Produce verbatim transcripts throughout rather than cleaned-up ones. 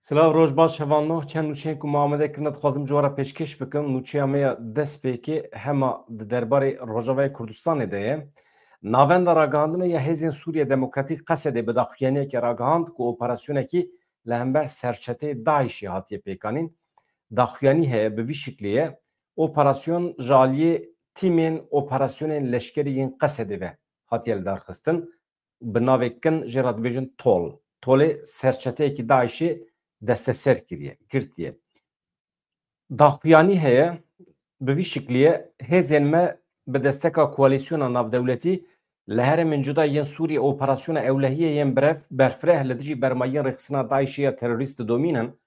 Silav, roj baş hevalno. Çend nûçeyên ku me amade kirine dixwazim ji we re pêşkêş bikim. Nûçeya me ya destpêkê hema di derbarê Rojavayê Kurdistanê de ye. Navenda ragihandinê ya Hêzên Sûriye Demokratîk, Qesedê, bi daxuyaniyekê ragihand ku operasyonekî li hember serçeteyê DAIŞê hatiye pêkanîn. Daxuyanî heye, bi vî şiklî ye: Operasyon ji aliyê tîmên operasyonên leşkerî yên Qesedê ve hatiye lidarxistin. Bi navê kin jê re dibêjin Tol. Tolê serçeteyekî DAIŞê desteser kiriye, girtiye. Daxuyanî heye, bi vî şiklî ye: Hêzên me bi desteka koalîsyona navdewletî li herêmên cuda yên Sûriyê operasyona ewlehiyê yên birev-, berfireh li dijî bermayiyên rêxistina DAIŞê ya terorîst didomînin.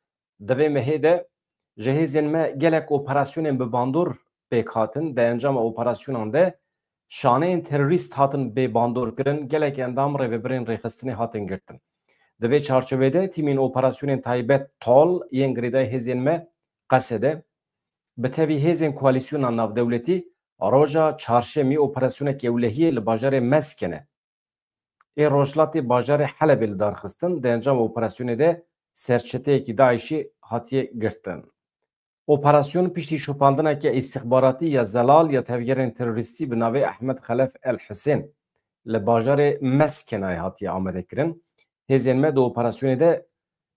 Di vê mehê de ji hêzên me gelek operasyonên bi bandor pêk hatin. Di encama operasyonan de şaneyên terorîst hatin bê bandor kirin, gelek endam rêvebirên rêxistinê hatin girtin. Di vê çarçovê de tîmên operasyonên taybet Tol yên girêdayî hêzên me Qesedê, bi tevî hêzên koalîsyona navdewletî, roja çarşemî operasyoneke ewlehiyê li bajarê Meskene ê rojhilatê bajarê Helebê li dar xistin. Di encama operasyonê de serçeteyekî DAIŞê hatiye girtin. Operasyon piştî şopandineke îstixbaratî ya zelal ya tevgerên terorîstî bi navê Ehmed Xelef El Hisên li bajarê Meskenayê hatiye amadekirin. Hêzên me di operasyonê de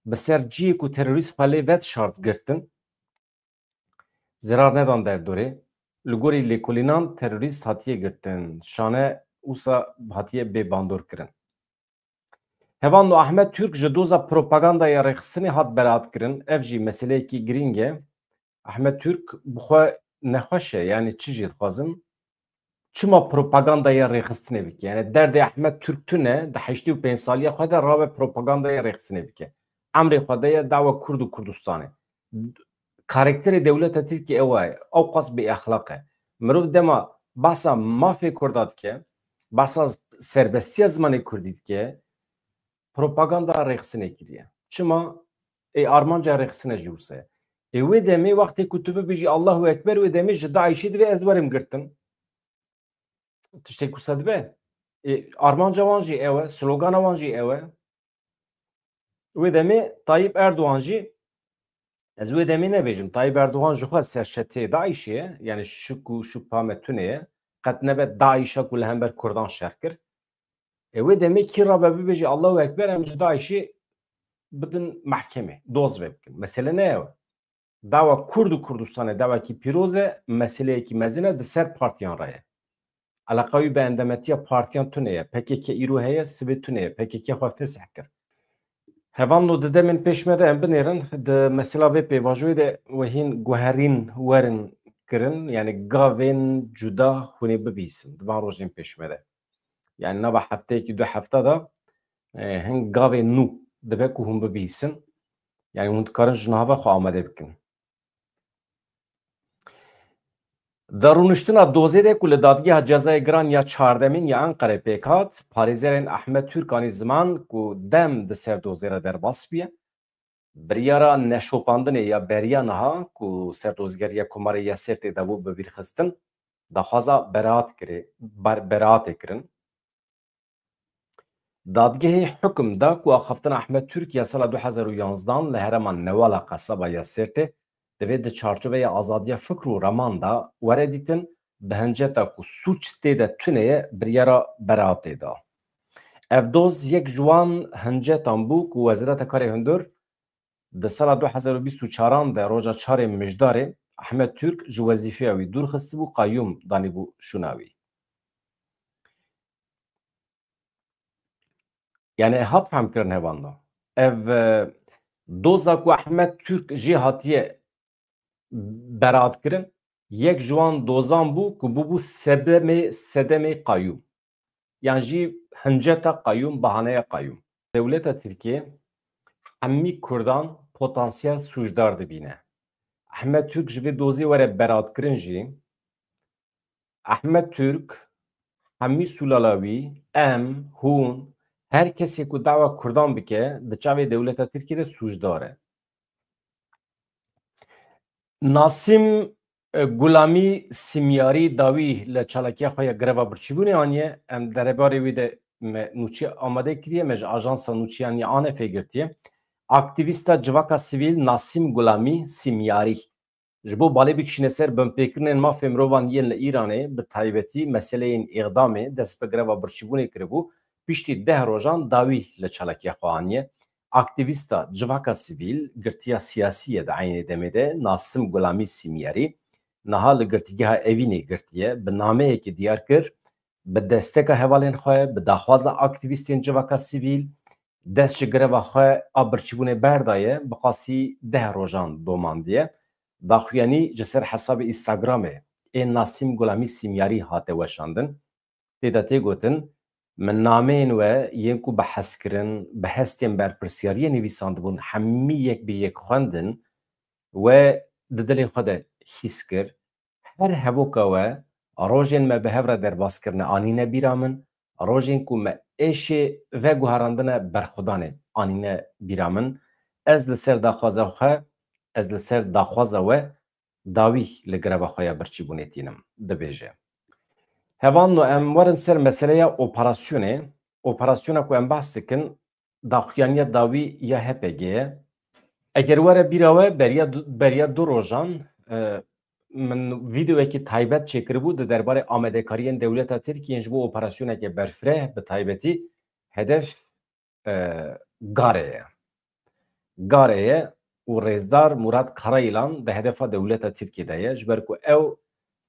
bi ser cihê ku terorîst xwe lê vedişart girtin, zerar nedan derdorê. Li gorî lêkolînan terorîst hatiye girtin. Şane wisa hatiye bê bandor kirin. Hevalno, Ahmet Türk ji doza propagandaya rêxistinê hat beraat kirin. Ev jî meseleyekî girîng e. Ahmet Türk bi xwe nexweş e, yanî çi jî dixwazim. Çima propagandaya rêxistinê bike? Yanî derdê Ahmet Türk tune, di heştê û pênc saliya xwe de rabe propagandaya rêxistinê bike. Emrê xwe de ye dawa Kurd û Kurdistanê. Karakterê dewleta Tirkiyê ew e, ewqas bêexlaq e. Mirov dema behsa mafê Kurda dike, behsa serbestiya zimanê Kurdî dike, propaganda rêxistinê kiriye. Çima? Ê armanca rêxistinê jî wisa ye. Ê wê demê wextê ku tu bibêjî Allahu Ekber, wê demê ji DAIŞê divê ez werim girtin. Tiştê ku se dibe. Ê, armanca wan jî ew e, slogana wan jî ew e. Wê demê Tayyip Erdogan jî, ez wê demê nebêjim, Tayyip Erdogan ji xwe serçeteyê DAIŞê ye, yanî şik û şubha me tune ye, qet nebe DAIŞa ku li hember Kurdan şer kir. E, wê demê kî rabe bibêje Allahu Ekber, em ji DAIŞê bidin mehkemê, doz ve bikin. Mesele ne ew e. Dawa Kurd û Kurdistanê dawekî pîroz e, meseleyekî mezin e, di ser partiyan re ye. Eleqa wî bi endametiya partiyan tune ye. P K K îro heye, sibê tune ye. P K K xwe fesih kir. Hevalno, di demên pêş me de em binêrin, di mesela vê pêvajoyê de wehîn guherîn werin kirin, yanî gavên cuda hûn ê bibihîsin di van rojên pêş me de. Yanî nava hefteyekî du hefta de, e, hin gavên nû dibe ku hûn bibihîsin. Yanî hûn dikarin ji niha ve xwe amade bikin. Di rûniştina dozê de ku li Dadgeha Cezayê Giran ya çardemîn ya Enqerê pêk hat, parêzerên Ehmed Türk anî ziman ku dem di ser dozê re derbas bûye. Biryara neşopandinê ya beriya niha ku serdozgeriya Komarê ya Sêrtê dabû bibîrxistin, daxwaza beraat kirê, ber-, beraatê kirin. Dadgehê hukum da ku axaftina Ehmed Türk ya sala du hezar û yanzdan li herêma Newala qesaba ya Sêrtê divê di çarçoveya azadiya fikr û raman de were dîtin, bi hinceta ku sûc tê de tune ye, biryara beraatê da. Ev doz yek ji wan hincetan bû ku Wezareta Karê Hundir di sala du hezar û bîst û çaran de roja çarê Mijdarê Ehmed Türk ji wezîfeya wî dûr xistibû, qayûm danîbû şûna wî. Yanî hat fehmkirin hevalno. Ev, e, doza ku Ehmed Türk jê hatiye beraat kirin, yek ji wan dozan bû ku bûbû sedemê, sedemê qayûm. Yan jî hinceta qayûm, bahaneya qayûm. Dewleta Tirkiyê hemî Kurdan potansiyel sûcdar dibîne. Ehmed Türk ji vê dozê were beraatkirin jî, Ehmed Türk, hemî sûlala wî, em, hûn, her kesê ku dawa Kurdan bike, di çavê dewleta Tirkiyê de sûcdar e. Nasîm, e, Gulamî Simyarî dawî li çalakiya xwe ya greva birçîbûnê aniye. Em derebarê wî de me nûçe amade kiriye, me ji Ajansa Nûçeyan ya Anefê girtiye. Aktîvîsta civaka sivîl Nasîm Gulamî Sîmyarî ji bo balê bikişîne ser binpêkirinên mafê mirovan yên li Îranê, bi taybetî meseleyên îqdamê, dest bi greva birçîbûnê kiribû, piştî deh rojan dawî li çalakiya xwe aniye. Aktîvîsta civaka sivîl, girtiya siyasî ye di eynê demê de, Nasîm Gulamî Sîmyarî, niha li Girtîgeha Evînê girtiye, bi nameyekê diyar kir, bi desteka hevalên xwe, bi daxwaza aktîvîstên civaka sivîl, dest ji greva xwe a birçîbûnê berdaye, bi qasî deh rojan domandiye. Daxuyanî ji ser hesabê Instagramê ê Nasîm Gulamî Sîmyarî hate weşandin. Tê de tê gotin, min nameyên we yên ku bi hezkirin, bi hestên berpirsiyariyê nivîsandibûn, hemî yek bi yek xwendin, we di dilê xwe de hîs kir. Her hevoka we, rojên me bi hev re derbas kirine anîne bîra min, rojên ku me êşê veguherandine berxwedanê anîne bîra min. Ez li ser daxwaza xwe, ez li ser daxwaza we dawî li greva xwe ya birçîbûnê tînim, dibêje. Hevalno, em werin ser meseleya operasyonê. Operasyona ku em behs dikin, daxuyaniya dawî ya H P G ye. Eger were bîra we, beriya du, beriya du rojan, e, min vîdeoyekî taybet çêkiribû di derbarê amadekariyên dewleta Tirkiyê ji bo operasyoneke berfireh, bi taybetî hedef, e, Garê ye. Garê ye û rêzdar Murat Karayilan di hedefa dewleta Tirkiyê de ye, ji ber ku ew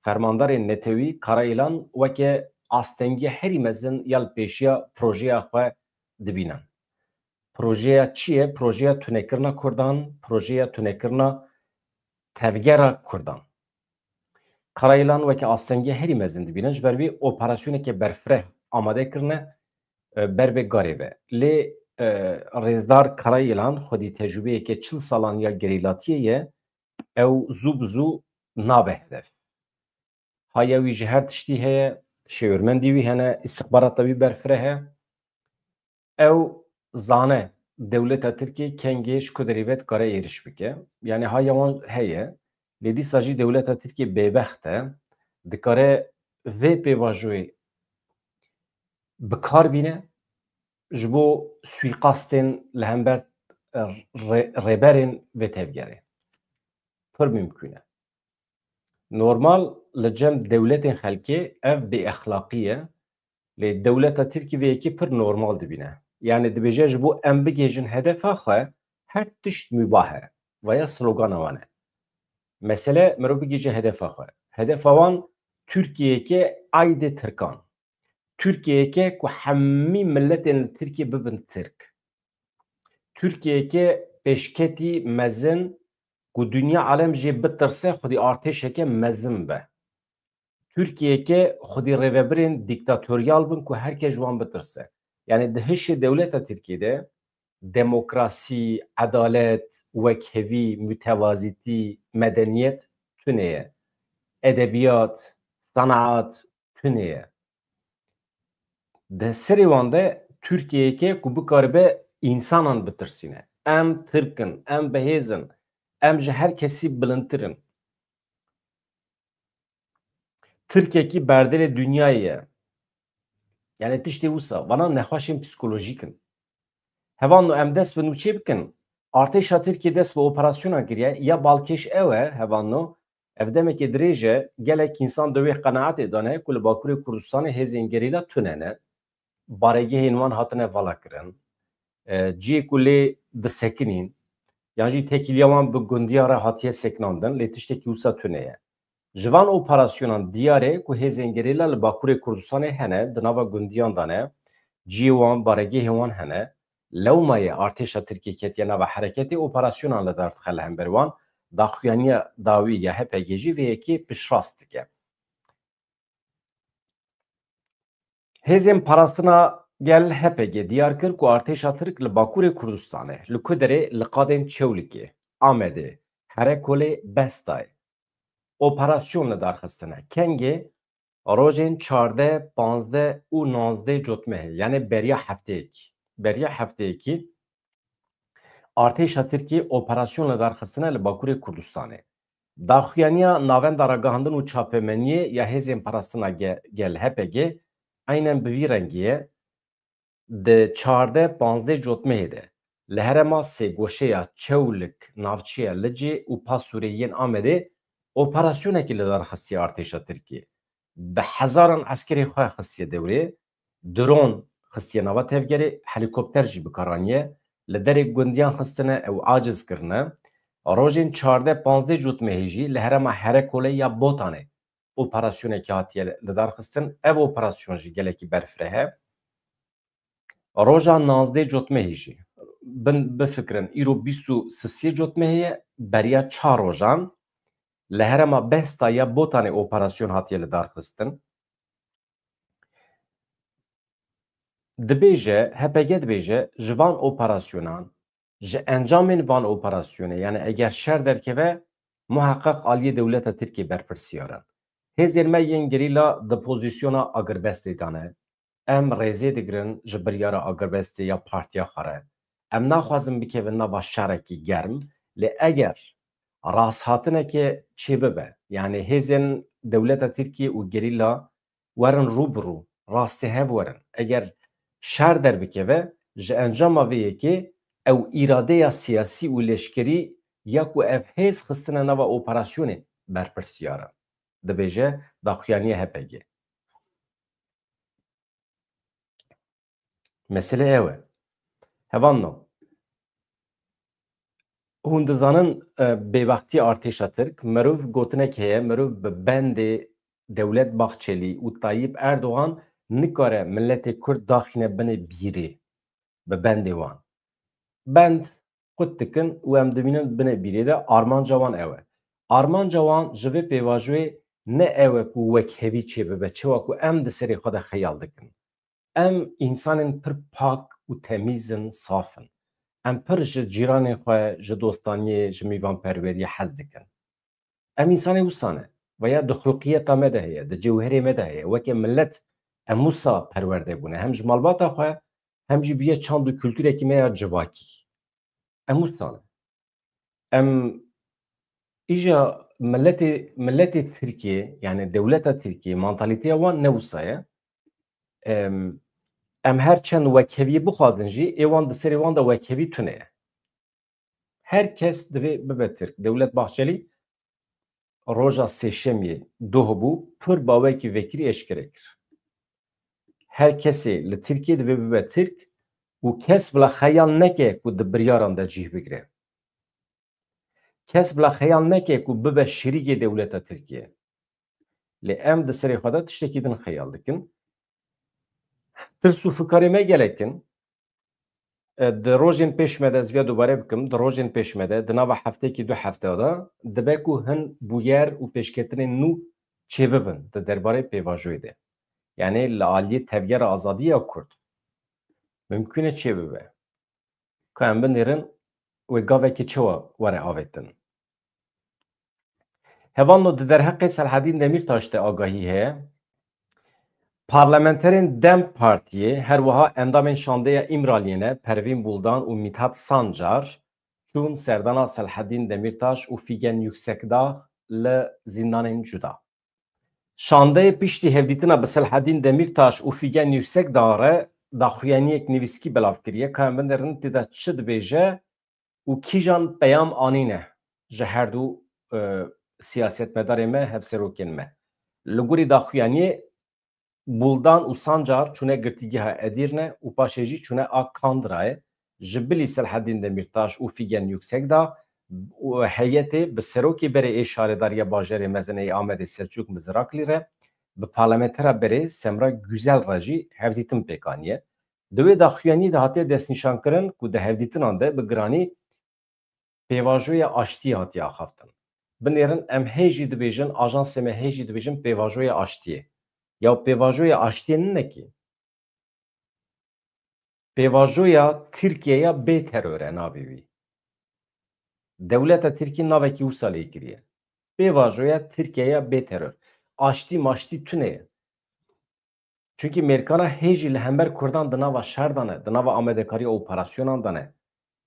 fermandarê netewî Karayilan weke astengiya herî mezin ya li pêşiya projeya xwe dibînin. Projeya çi ye? Projeya tunekirina Kurdan, projeya tunekirina tevgera Kurdan. Karayilan weke astengiya herî mezin dibînin, ji ber vê operasyoneke berfireh amade kirine, e, ber vê Garê ve. Lê, e, rêzdar Karayilan xwedî tecrûbeyeke çil salan ya gerîlatiyê ye, ew zû bi zû nabe hedef. Haya wî ji her tiştî heye, şêwirmendî wî hene, îstixbarata wî berfireh e. Ew zane dewleta Tirkiyê kengê ji ku derê ve dikare êrîş bike. Yanî haya wan heye, lê dîsa jî dewleta Tirkiyê bêbext e, dikare vê pêvajoyê bi kar bîne ji bo suîqastên li hember, e, rê-, rêberên vê tevgerê. Pir mimkûn e. Normal li cem dewletên xelkê ev bêexlaqî ye. Lê dewleta Tirkî vê yekê pir normal dibîne. Yanî dibêje, ji bo em bigihêjin hedefa xwe, her tişt mubah e. Vaya slogana wan e. Mesele, mirov bigihêje hedefa xwe. Hedefa wan Tirkiyeyeke aydê Tirkan. Tirkiyeyeke ku hemî miletên li Tirkiyê bibin Tirk. Tirkiyeyeke pêşketî mezin ku dinya alem jê bitirse, xwedî artêşeke mezin be. Tirkiyeyeke xwedî rêvebirên dîktatoryal bin ku her kes ji wan bitirse. Yanî di hişê dewleta Tirkiyê de demokrasî, edalet, wekhevî, mutevazîtî, medeniyet tune ye. Edebiyat, sanat tune ye. Di serê wan de Tirkiyeyeke ku bikaribe însanan bitirsîne. Em Tirk in, em bi hêz in, em ji her kesî bilindtir in. Tirkekî berdêlê dinyayê ye. Yanî tiştê wisa, vana nexweşên psîkolojîk in. Hevalno, em dest bi nûçê bikin. Artêşa Tirkiyê dest bi operasyona kiriye. Ya balkêş ew e, hevalno, ev demekê dirêj e, gelek însan di wê qenaetê de ne ku li Bakurê Kurdistanê hêzên gerîla tune ne. Baregehên wan hatine vala kirin. E, cihê ku lê disekinîn, yan jî tekîliya wan bi gundiyan re hatiye sekinandin, lê tiştekî wisa tune ye. Ji van operasyonan diyar e ku hêzên gerîla li Bakurê Kurdistanê hene, di nava gundiyan de ne, cihê wan, baregehê wan hene. Lewma ye artêşa Tirkiyê ketiye nava hereketê, operasyonan li dar dixe li hember wan. Daxuyaniya dawî ya H P G jî vê yekê piştrast dike. Hêzên Parastina Gel, H P G, diyar kir ku artêşa Tirk li Bakurê Kurdistanê, li Kuderê, li qadên Çewlikê, Amedê, Herekolê, Bestayê operasyon li dar xistine. Kengê rojên çardeh, panzdeh û nozdeh Cotmehê, yanî beriya hefteyekî. Beriya hefteyekî artêşa Tirkiyê operasyon li dar xistine li Bakurê Kurdistanê. Daxuyaniya Navenda Ragihandin û Çapemeniyê ya Hêzên Parastina Ge-, Gel, H P G, eynen bi vî rengî ye. Di çardeh panzdeh Cotmehê de li herêma sêgoşeya Çewlik, navçeya Licê û Pasûrê yên Amedê operasyonekî li dar xistiye artêşa Tirkiyê. Bi hezaran eskerê xwe xistiye dewrê, dron xistiye nava tevgerê, helîkopter jî bi kar aniye, li derê gundiyan xistine ew aciz kirine. Rojên çardeh panzdeh Cotmehê jî li herêma Herekolê ya Botanê operasyonekî hatiye li dar xistin. Ev operasyon jî gelekî berfireh e. Roja navzdeh Cotmehê jî bin bifikirin, îro bîst û sisê Cotmehê ye, beriya çar rojan li herêma Behsta ya Botanê operasyon hatiye li dar xistin. Dibêje, H P G dibêje, ji van operasyonan, ji encamên van operasyonê, yani eger şer derkeve, muheqeq aliyê dewleta Tirkiyê berpirsiyar in. Hêzên me yên gerîla di pozîsyona agirbestê de ne. Em rêzê digirin ji biryara agirbestê ya partiya xwe re. Em naxwazin bikevin nava şerekî germ, lê eger rasthatineke çêbibe, yani hêzên dewleta Tirkiyê û gerîla werin rû bi rû, rastê hev werin. Eger şer derbikeve, ji encama vê yekê ew îradeya siyasî û leşkerî ya ku ev hêz xistine nava operasyonê berpirsiyar e, dibêje daxuyaniyê H P G. Mesele ew e. Hevalno, hûn dizanin, e, bêbextiya artêşa Tirk, mirov gotinek heye, mirov bi bendê Dewlet Bahçelî û Tayyip Erdogan nikare miletê Kurd daxîne binê bîrê, bi bendê wan. Bend qut dikin û em dimînin binê bîrê de, armanca wan ew e. Armanca wan ji vê pêvajoyê ne ew e ku wekhevî çêbibe, çawa ku em di serê xwe de xeyal dikin. Em însanên pir pak û temîz in, saf in. Em pir ji cîranên xwe, ji dostaniyê, ji mîvanperweriyê hez dikin. Em însanê wisa ne. Veya di xulqiyeta me de heye, di cewherê me de heye. Weke milet em wisa perwerde bûne. Hem ji malbata xwe, hem jî bûye çand û kulturekî me ya civakî. Em wisa ne. Em îja miletê, miletê Tirkiyê, yani dewleta Tirkiyê, mantalîteya wan ne wisa ye. Em, em her çend wekheviyê bixwazin jî, ê wan di serê wan de wekhevî tune ye. Her kes divê bibe Tirk. Dewlet Bahçelî roja Sêşemiyê doh bû, pir bawekî vekirî eşkere kir. Her kesê li Tirkiyê divê bibe Tirk û kes bila xeyal neke ku di biryaran de cih bigire. Kes bila xeyal neke ku bibe şirîgê dewleta Tirkiye. Lê em di serê xwe de tiştekî din xeyal dikin. Tirs û fikarê me gelek in. E, di rojên pêş me de, ez viya dubare bikim, di rojên pêş me de, di nava hefteyekî du hefte de, dibe ku hin bûyer û pêşketinên nû çêbibin di derbarê pêvajoyê de. Yani li aliyê Tevgera Azadî ya Kurd mimkûn e çêbibe. Ka em binêrin, wê gavekê çawa were avêtin? Hevalno, di derheqê Selhedîn Demîrtaş de agahî heye. Parlamenterên DEM Partiyê, her wiha endamên şandeya Îmraliyê ne, Pervîn Buldan û Mithat Sancar, çûn serdana Selhedîn Demîrtaş û Fîgen Yüksekdağ li zîndanên cuda. Şandeyê piştî hevdîtina bi Selhedîn Demîrtaş û Fîgen Yüksekdağ re daxuyaniyek nivîskî belav kiriye. Ka em binêrin tê de çi dibêje û kîjan peyam anîne ji her du, e, siyasetmedarê me, hevserokên me. Li gorî daxuyaniyê, Buldan û Sancar çûne girtîgeha Edîrne û paşê jî çûne a Kandirayê. Ji bilî Selhedîn Demîrtaş û Fîgen Yüksekdağ û heyetê bi serokê berê ê şaredariya bajarê mezin ê Amedê Selçûk Miziraklî re bi parlamentera berê Semra Güzel re jî hevdîtin pêk aniye. Di wê daxuyaniyê de hatiye destnîşankirin ku di hevdîtinan de bi giranî pêvajoya aştiyê hatiye axaftin. Binêrin, em hê jî dibêjin, ajansê me hê jî dibêjin pêvajoya aştiyê. Ya pêvajoya aştiyê nine kî? Pêvajoya Tirkiyeya bê teror e navê wî. Dewleta Tirkî navekî wisa lê kiriye. Pêvajoya Tirkiyeya bê teror. Aştî maştî tune ye. Çunkî Mêrkana hê jî li hember Kurdan di nava şer de ne, di nava amadekariya operasyonan de ne.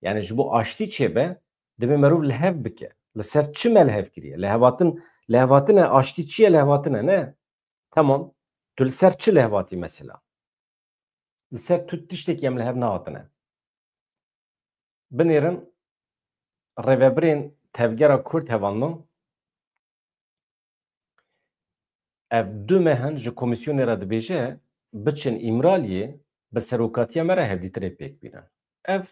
Yani ji bo aştî çêbe, divê merov li hev bike. Li ser çi me li hev kiriye? Li hevatin, li hevatine aştî çi ye li hevatine? Ne. Tamam. Tu li ser çi li hev hatî mesela? Li ser tu tiştekî em li hev nehatine. binêrin rêvebirên Tevgera Kurd hevalno. Ev du meh in ji komîsyonê re dibêje, biçin Îmraliyê, bi serokatiya me re hevdîtinê pêk bînin. Ev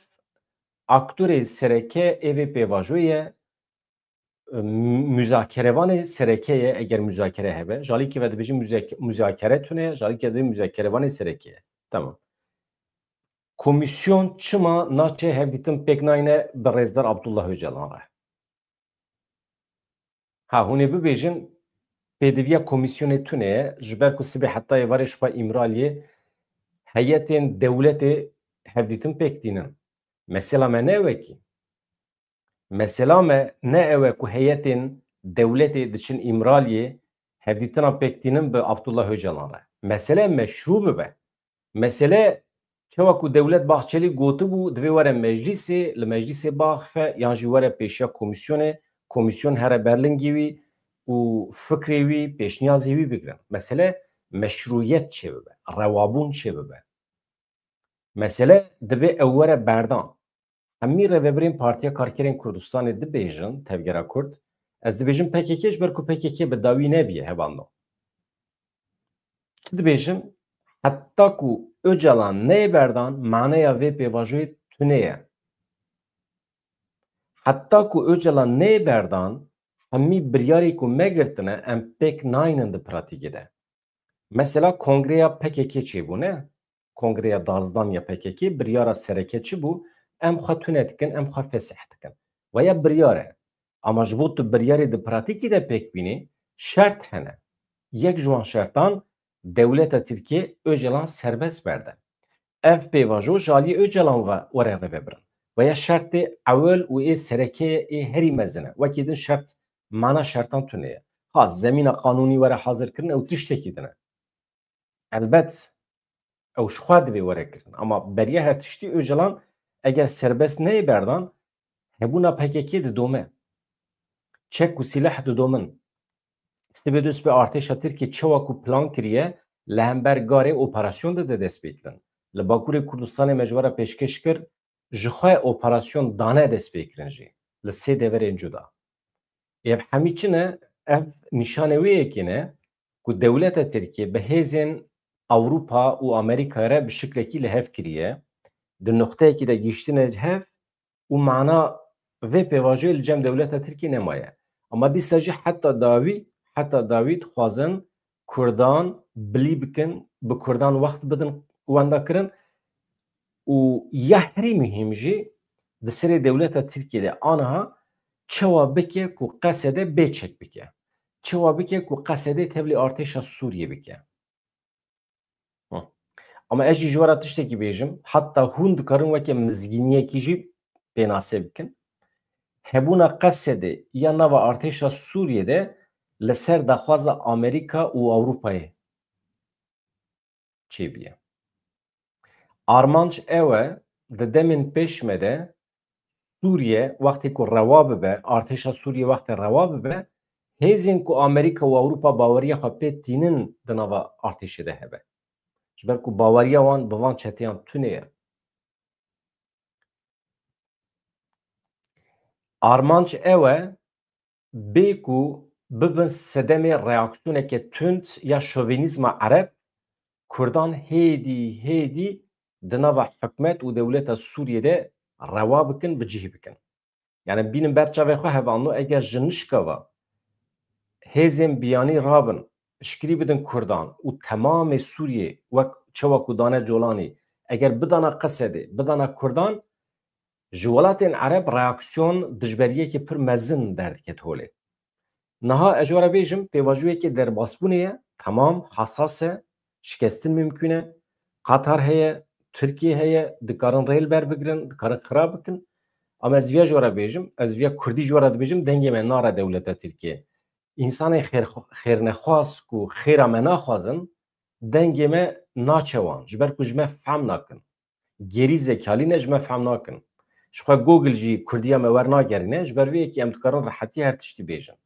aktorê sereke ê vê pêvajoyê ye, mü-, muzakerevanê sereke ye, eger muzakere hebe. Ji alîkî ve dibêjin muzak-, muzakere tune ye, ji alîkî ve dibêjin muzakerevanê sereke ye. Tamam. Komîsyon çima naçe hevdîtin pêk nayne bi rêzdar Abdullah Ocalan re? Ha, hûn ê bibêjin, pêdiviya komîsyonê tune ye, ji ber ku sibê heta êvarê ji xwe Îmraliyê heyetên dewletê hevdîtin pêk tînin. Mesela me ne ew e kî. Mesela me ne ew e ku heyetên dewletê diçin Îmraliyê hevdîtina pêk tînin bi Abdullah Ocalan re. Mesele meşrû bibe. Mesele çawa ku Dewlet Bahçelî gotibû, divê were meclîsê, li meclîsê biaxife yan jî were pêşiya komîsyonê, komîsyon here ber lingê wî û fikrê wî, pêşniyazê wî bigirin. Mesele meşrûyet çêbibe, rewabûn çêbibe. Mesele divê ew were berdan. Hemî rêvebirên Partiya Karkerên Kurdistanê dibêjin, Tevgera Kurd, ez dibêjim P K K ji ber ku P K K bi dawî nebiye, hevalno. Çi dibêjin? Heta ku Ocalan neyê berdan, maneya vê pêvajoyê tune ye. Heta ku Ocalan neyê berdan, hemî biryarê ku me girtine, em pêk naynin di pratîkê de. Mesela kongreya P K K çêbû, ne? Kongreya Dazdan ya P K K, biryara sereke çi bû? Em xwe tune dikin, em xwe fesih dikin. Veya biryar e. Ama ji bo tu biryarê di pratîkî de pêk bînî, şert hene. Yek ji wan şertan, dewleta Tirkiye Ocalan serbest berde. Ev pêvajo ji aliyê Ocalan ve were rêvebirin. Veya şertê ewil û ê sereke ye, ê herî mezin e. Wekî din şert, mana şertan tune ye. Ha, zemîna qanûnî were hazirkirin, ew tiştekî din e. Elbet, ew ji xwe divê were kirin. Ama beriya her tiştî Ocalan eger serbest neyê berdan, hebûna P K K didome. Çek û sîleh didomin. Sibê du sibê artêşa Tirkiyê çawa ku plan kiriye, li hember Garê operasyon dide destpêkirin. Li Bakurê Kurdistanê me ji we re pêşkêş kir, ji xwe operasyon dane destpêkirin jî. Li sê deverên cuda. Ev hemî çi ne? Ev nîşanê wê yekê ne ku dewleta Tirkiyê bi hêzên Ewropa û Amerîkayê re bi şiklekî li hev kiriye. Di nuqteyekî de gihiştine hev û mana vê pêvajoyê li cem dewleta Tirkiyê nemaye. Ama dîsa jî heta dawî, heta dawî dixwazin Kurdan bilî bikin, bi Kurdan wext bidin wendakirin û ya herî muhîm jî di serê dewleta Tirkiyê de aniha çawa bike ku Qesede bê çek bike. Çawa bike ku Qesede tevlî artêşa Sûriyê bike. Hı. Ama ez jî ji we re tiştekî bêjim, heta hûn dikarin weke mizgîniyekî jî pênase bikin. Hebûna Qesedê ya nava artêşa Sûriyê de li ser daxwaza Amerîka û Ewropayê çêbûye. Armanc ew e, di demên pêş me de Sûriye wextê ku rewa bibe, artêşa Sûriye wextê rewa bibe, hêzên ku Amerîka û Ewropa baweriya xwe pê tînin di nava artêşê de hebe. Ji ber ku baweriya wan bi van çeteyan tune ye. Armanc ew e, bê ku bibin sedemê reaksiyoneke tund ya şovînîzma ereb, Kurdan hêdî hêdî di nava hikûmet û dewleta Sûriyê de rewa bikin, bi cih bikin. Yani bînin ber çavê xwe hevalno, eger ji nişka ve hêzên biyanî rabin, piştgirî bidin Kurdan û temamê Sûriyê wek çawa ku dane Colanî, eger bidana Qesedê, bidana Kurdan, ji welatên Ereb reaksiyon dijberiyekê pir mezin derdiket holê. Niha ez ji we re bêjim, pêvajoyekê derbasbûnê ye, temam, hesas e, şikestin mimkûn e. Qatar heye, Tirkiye heye, dikarin rê li ber bigirin, dikarin xirab bikin. Ama ez viya ji we re bêjim, ez viya Kurdî ji we re dibêjim, dengê me nare dewleta Tirkiye. Însanên xêr-, xêrnexwaz ku xêra me naxwazin, dengê me naçe wan, ji ber ku ji me fehm nakin. Gêrî zekalî ne, ji me fehm nakin. Ji xwe Google jî Kurdiya me wernagerîne, ji ber vê yekê em dikarin rehetî her tiştî bêjin.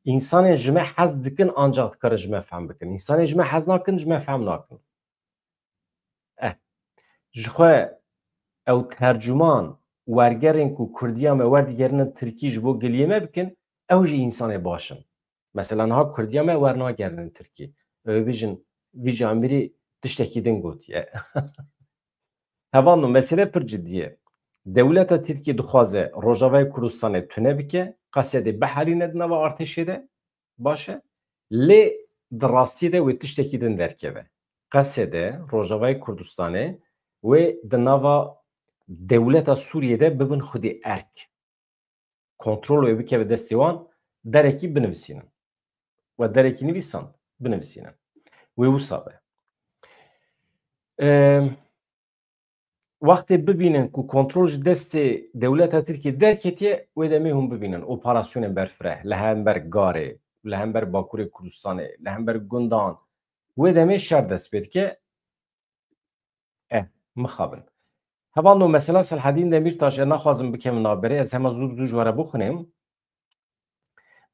Însanên ji me hez dikin, ancaq dikarin ji me fehm bikin. Însanên ji me hez nakin, ji me fehm nakin. Eh, ji xwe ew tercûman wergerên ku Kurdiya me werdigerinin Tirkî ji bo giliyê me bikin, ew jî însanê baş in. Mesela niha Kurdiya me wernagerinin Tirkî. Ew ê bijin, vî camirî tiştekî din gotiye. Hevalno, mesele pir cidî ye. Dewleta Tirkî dixwaze Rojavayê Kurdistanê tune bike, Qesedê biherîne di nava artêşê de, baş e. Lê di rastiyê de wê tiştekî din derkeve. Qesedê, Rojavayê Kurdistanê, wê di nava dewleta Sûriyê de bibin xwedî erk. Kontrol wê bikeve destê wan, derekî binivîsînin. We derekî nivîsand, binivîsînin. Wê wisa be. Em, Wextê bibînin ku kontrol ji destê dewleta Tirkiyê derketiye, wê demê hûn bibînin operasyonên berfireh li hember Garê, li hember Bakurê Kurdistanê, li hember gundan, wê demê şer dest pê dike. Eh, mixabin. Hevalno, mesela Selhedîn Demîrtaş, ez naxwazim bikevim navberê, ez hema zû bi zû ji we re bixwînim.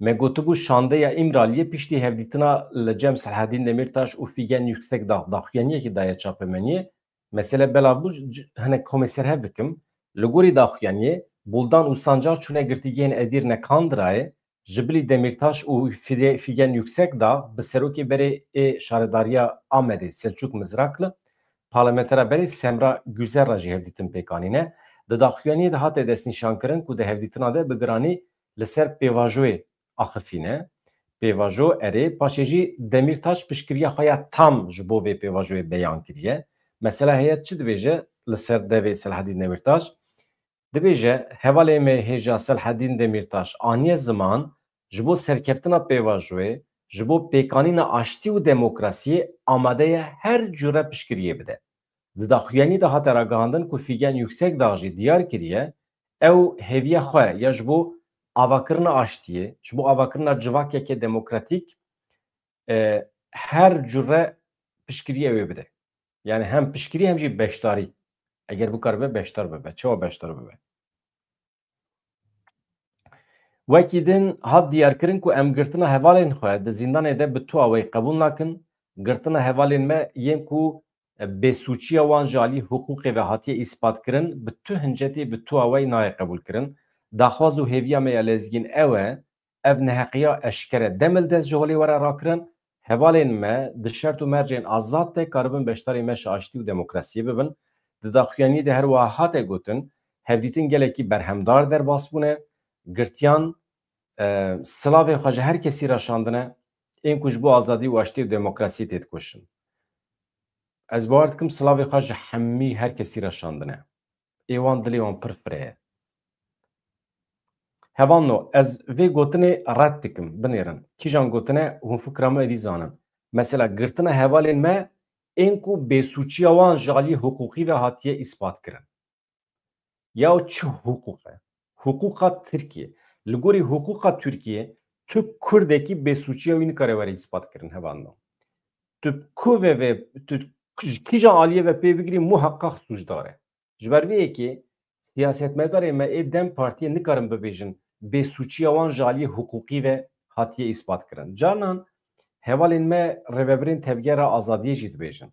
Me gotibû şandeya Îmraliyê piştî hevdîtina li cem Selhedîn Demîrtaş û Fîgen Yüksekdağ daxuyaniyekî daye çapemeniyê. Mesele belav bû, c-, hinek komê ser hev bikim. Li gorî daxuyaniyê, Buldan û Sancar çûne girtîgehên Edîrne Kandirayê, ji bilî Demîrtaş û Fide-, Fîgen Yüksekdağ bi serokê berê ê şaredariya Amedê Selçuk Mizrakli, parlamentera berê Semra Güzel re jî hevdîtin pêk anîne. Di daxuyaniyê de hate destnîşankirin ku di hevdîtina de bi giranî li ser pêvajoyê axifîne. Pêvajo erê, paşê jî Demîrtaş piştgiriya xwe ya tam ji bo vê pêvajoyê beyan kiriye. Mesela heyet çi dibêje li ser devê Selhedîn Demîrtaş? Dibêje, hevalê me hêja Selhedîn Demîrtaş aniye ziman, ji bo serkeftina pêvajoyê, ji bo pêkanîna aştî û demokrasiyê amade ye her cure piştgiriyê bide. Di daxuyanî de hate ragihandin ku Fîgen Yüksekdağ jî diyar kiriye, ew hêviya xwe ya ji bo avakirina aştiyê, ji bo avakirina civakeke demokratîk, e, her cure piştgiriyê wê bide. Yani hem piştgirî hem jî beşdarî. Eger bikaribe beşdar bibe. Çawa beşdar bibe? Wekî din hat diyarkirin ku em girtina hevalên xwe di zîndanê de bi tu awayî qebûl nakin. Girtina hevalên me yên ku bêsûçiya wan ji alî hiqûqê ve hatiye îspat kirin, bi tu hincetê, bi tu awayî nayê qebûl kirin. Daxwaz û hêviya me ya lezgîn ew e, ev neheqiya eşkere demildest ji holê were rakirin, hevalên me di şert û mercên azad de karibin beşdarê meşa aştî û demokrasiyê bibin. Di daxuyaniyê de her wiha hate gotin, hevdîtin gelekî berhemdar derbas bûne, girtiyan, e, silavê xwe ji her kesî re şandine, ên ku ji bo azadî û aştî û demokrasiyê têdikoşin. Ez bawer dikim silavê xwe ji hemî her kesî re şandine. Ê wan dilê wan pir fireh e. Hevalno, ez vê gotinê red dikim, binêrin. Kîjan gotine, hûn fikra min êdî zanin. Mesela, girtina hevalên me ên ku bêsûçiya wan ji alî hiqûqî ve hatiye îspat kirin. Ya çi hiqûq e? Hiqûqa Tirkiye. Li gorî hiqûqa Tirkiye, tu Kurdekî bêsûçiya wî nikare were îspat kirin, hevalno. Tu ku ve ve, tu ji kîjan aliyê ve pê bigirî, muheqeq sûcdar e. Ji ber vê yekê siyasetmedarê me ê DEM Partiyê nikarin bibêjin bêsûçiya wan ji aliyê hiqûqî ve hatiye îspat kirin. Carnan hevalên me rêvebirên Tevgera Azadiyê jî dibêjin.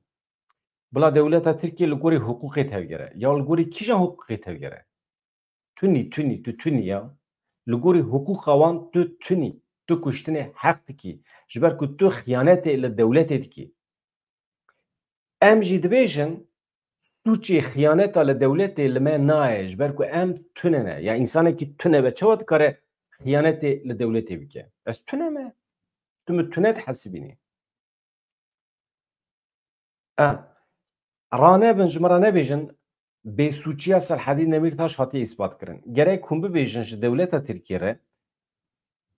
Bila dewleta Tirkiyê li gorî hiqûqê tevgere. Ya li gorî kîjan hiqûqê tevgere? Tunî, tunî, tu tunî ya. Li gorî hiqûqa wan tu tunî. Tu kuştinê heq dikî. Ji ber ku tu xiyanetê li dewletê dikî. Em jî dibêjin, sûcê xiyaneta li dewletê li me nayê, ji ber ku em tune ne. Ya însanekî tune be, çawa dikare xiyanetê li dewletê bike? Ez tune me. Tu min tune dihesibînî. Em ranebin, ji min re nebêjin, bêsûçiya Selhedîn Demîrtaş hatiye îspat kirin. Gerek hûn bibêjin ji dewleta Tirkiyê re,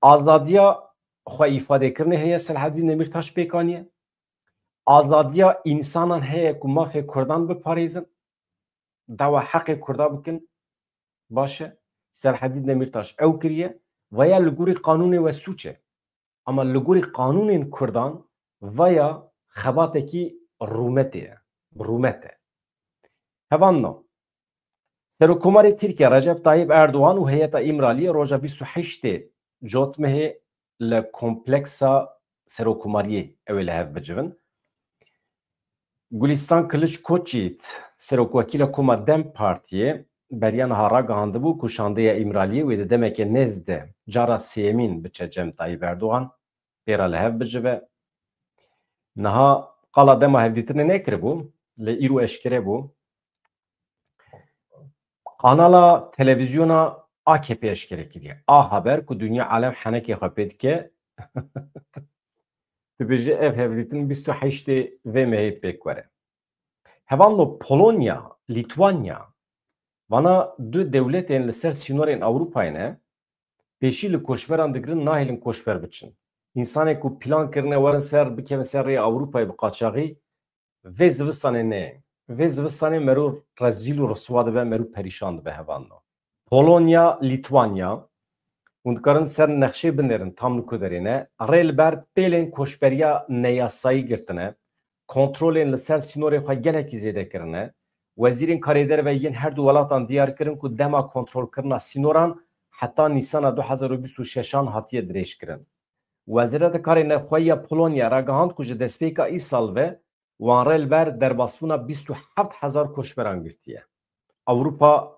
azadiya xwe îfadekirinê heye Selhedîn Demîrtaş pêk aniye. Azadiya însanan heye ku mafê Kurdan biparêzin, dawa heqê Kurda bikin. Baş e, Selhedîn Demîrtaş ew kiriye, veya li gorî qanûnê we sûc e. Ama li gorî qanûnên Kurdan veya xebatekî rûmetê ye. Rûmet e. Hevalno, Serokkomarê Tirkiye Recep Tayyip Erdogan û heyeta Îmraliyê roja bîst û heştê Cotmehê li kompleksa Serokkomariyê ew ê li hev bicivin. Gulistan Kiliçkoçît, serokwekîla koma DEM Partiyê, beriya niha ragihandibû ku şandeya Îmraliyê wê di demeke nêz de cara sêyemîn biçe cem Tayyip Erdogan, pê re li hev bicive. Niha qala dema hevdîtinê nekiribû, lê îro eşkere bû. Kanala televîzyona A K P eşkere kiriye. A Haber ku dinya alem henekê xwe pê dike. Dibêje ev hevdîtin bîst û heştê vê mehê pêk were. Hevalno Polonya, Lîtwanya, vana du dewletên li ser sînorên Ewropayê ne, pêşî li koçberan digirin, nahêlin koçber biçin. Însanê ku plan kirine werin ser, bikevin ser rêya Ewropayê bi qaçaxî, vê zivistanê neyên. Vê zivistanê mero rezîl û riswa dibe, mero perîşan dibe hevalno. Polonya, Lîtwanya, hûn dikarin ser nexşê binêrin tam li ku derê ne, rê li ber pêlên koçberiya neyasayî girtine, kontrolên li ser sînorê xwe gelekî zêde kirine. Wezîrên karê derve yên her du welatan diyar kirin ku dema kontrolkirina sînoran heta Nîsana du hezar û bîst û şeşan hatiye dirêjkirin. Wezareta Karê Navxwe ya Polonya ragihand ku ji destpêka îsal ve wan rê li ber derbasbûna bîst û heft hezar koçberan girtiye. Ewropa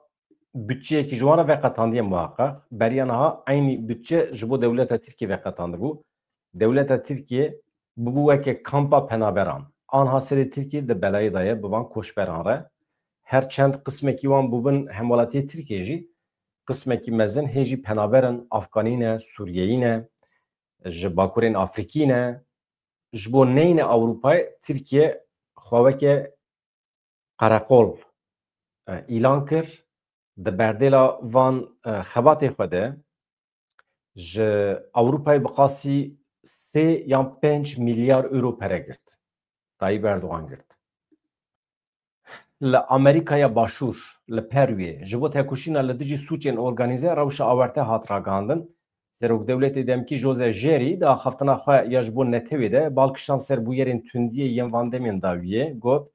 budçeyekî ji wan re veqetandiye muheqeq. Beriya niha eynî budçe ji bo dewleta Tirkiyê veqetandibû. Dewleta Tirkiyê bûbû weke kampa penaberan. Anha serê Tirkiyê di belayê de ye bi van koçberan re. Her çend qismekî wan bûbin hemwelatiyê Tirkiyê jî, qismekî mezin hê jî penaber in, Afganî ne, Sûriyeyî ne, ji bakurên Afrîkî ne. Ji bo neyne Ewropayê Tirkiye xwe weke qereqol, e, îlan kir. Di berdêla van, e, xebatê xwe de ji Ewropayê bi qasî sê yan pênc milyar euro pere girt. Tayyip Erdogan girt. Li Amerîkaya Başûr, li Perwiyê, ji bo tekoşîna li dijî sûcên organîze rewşa awarte hat ragihandin. Serokdewletê demkî Joseph Jêrî di axaftina xwe ya ji bo netewê de bal kişand ser bûyerên tundiyê yên van demên dawiyê, got,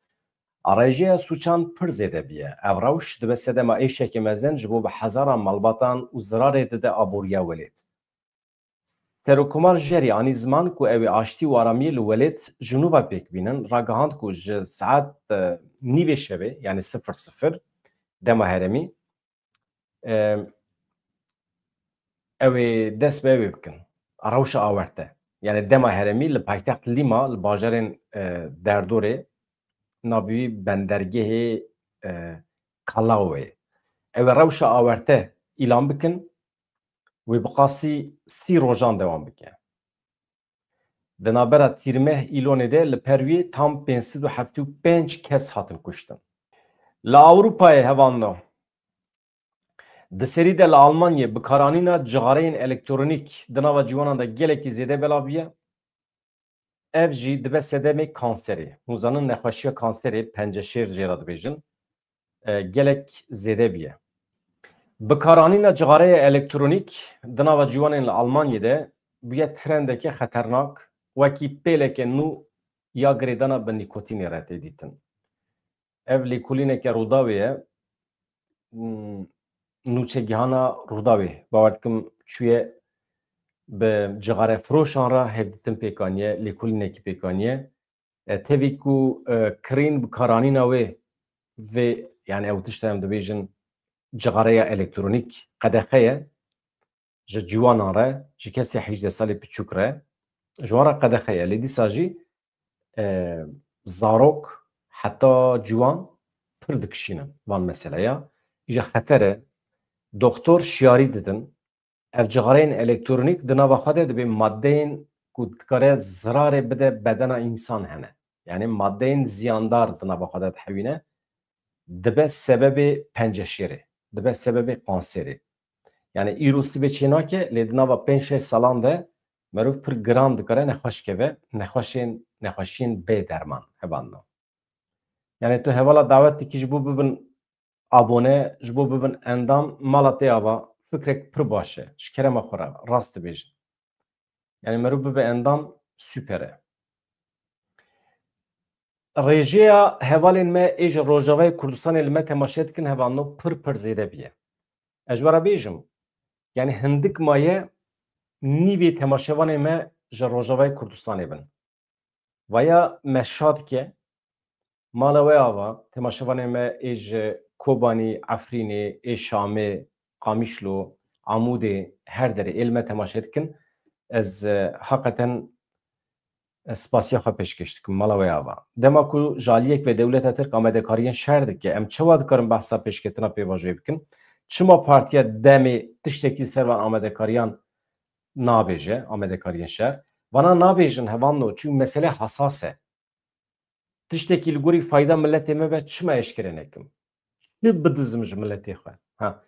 "Rêjeya sûcan pir zêde bûye. Ev rewş dibe sedema êşekê mezin ji bo bi hezaran malbatan û zirarê dide aboriya welêt." Serokkomar Jêrî anî ziman ku ew ê aştî û aramiyê li welêt ji nû ve pêk bînin, ragihand ku ji saet, e, nîvê şevê, yanî sifir sifir dema herêmî, e, ew ê dest bi ew ê bikin. Rewşa awarte. Yanî dema herêmî li paytext Lîma, li bajarên, e, derdorê, navî bendergehê, e, Kalaoyê. Ew ê rewşa awarte îlan bikin, wê bi qasî sî rojan dewam bike. Di navbera Tîrmeh Îlonê de li Perwiyê tam pênc sed û heftê û pênc kes hatin kuştin. Li Ewropayê hevalno, di serî de li Almanyê bikaranîna cixareyên elektronîk di nava ciwanan de gelekî zêde belav bûye. Ev jî dibe sedemê kanserê. Hûn zanin nexweşiya kanserê, penceşêr jê re dibêjin, e, gelek zêde bûye. Bikaranîna cixareya elektronîk di nava ciwanên li Almanyê de bûye trendeke xeternak, wekî pêleke nû ya girêdana bi nîkotînê re tê dîtin. Ev lêkolîneke Rûdawê ye. Hmm, nûçegihana Rûdawê, bawer dikim, çûye bi cixarefiroşan re hevdîtin pêk aniye, lêkolînekî pêk aniye. E, tevî ku, e, kirîn bikaranîna wê vê, yani ew tişta em dibêjin cixareya elektronîk qedexe ye ji ciwanan re, ji kesê hejdeh salî piçûk re, ji wan re qedexe ye. Lê dîsa jî, e, zarok heta ciwan pir dikişînin van meseleya. Îja xeter e. Doktor şiyarî didin. Ev cixareyên elektronîk di nava xwe de dibê madeyên ku dikare zirarê bide bedena însan hene. Yani madeyên ziyandar di nava xwe de dihewîne, dibe sebebê penceşêrê, dibe sebebê kanserê. Yani îro sibê çênake, lê di nava pênc şeş salan de merov pir giran dikare nexweş keve, nexweşên, nexweşiyên bê derman, hevalno. Yani tu hevala dawet dikî ji bo bibin abone, ji bo bibin endam, mala te ava, fikrek pir baş e. Ji kerema xwe re, rast dibêjin. Yani merov bibe endam, super e. Rêjeya hevalên me ê ji Rojavayê Kurdistanê li me temaşe dikin, hevalno pir pir zêde bûye. Ez ji we re bêjim, yani hindik maye nîvê temaşevanê me ji Rojavayê Kurdistanê bin. Vaya me şa dike, mala we ava, temaşevanê me ê ji Kobanî, Efrînê, ê Şamê, Qamişlo, Amûdê, her derê ê li me temaşe dikin. Ez, e, heqeten, e, spasiya xwe pêşkêş dikim. Mala we ava. Dema ku ji aliyek ve dewleta Tirk amadekariyên şer dike, em çawa dikarin behsa pêşketina pêvajoyê bikin? Çima partiya demê tiştekî li ser van amadekariyan nabêje, amadekariyên şer? Vana nabêjin hevalno, çi mesele hesas e. Tiştekî li gorî fayda miletê me be, çima eşkere nekim? Çi bidizim ji miletê xwe? Ha.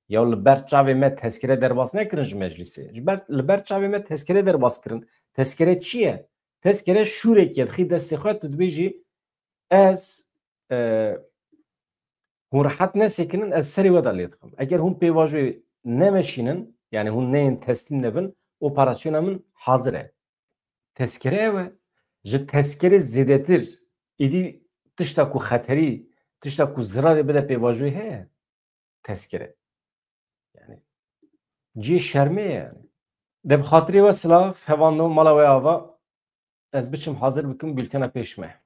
Ya li ber çavê me tezkere derbas nekirin ji meclîsê. Ji ber, li ber çavê me tezkere derbas kirin. Tezkere çi ye? Tezkere şûrekê dixî destê xwe, tu dibêjî, ez, e, hûn rehet nesekinin, ez serê we de lê dixim. Eger hûn pêvajoyê nemeşînin, yani hûn neyên teslîm nebin, operasyona min hazir e. Tezkere ew e. Ji tezkere zêdetir êdî tişta ku xeterî, tişta ku zirarê bide pêvajoyê heye? Tezkere. Yani cihê şermê ye yani. De bi xatirê we silav, hevalno, mala we ava, ez biçim hazir bikim, bültena pêş me.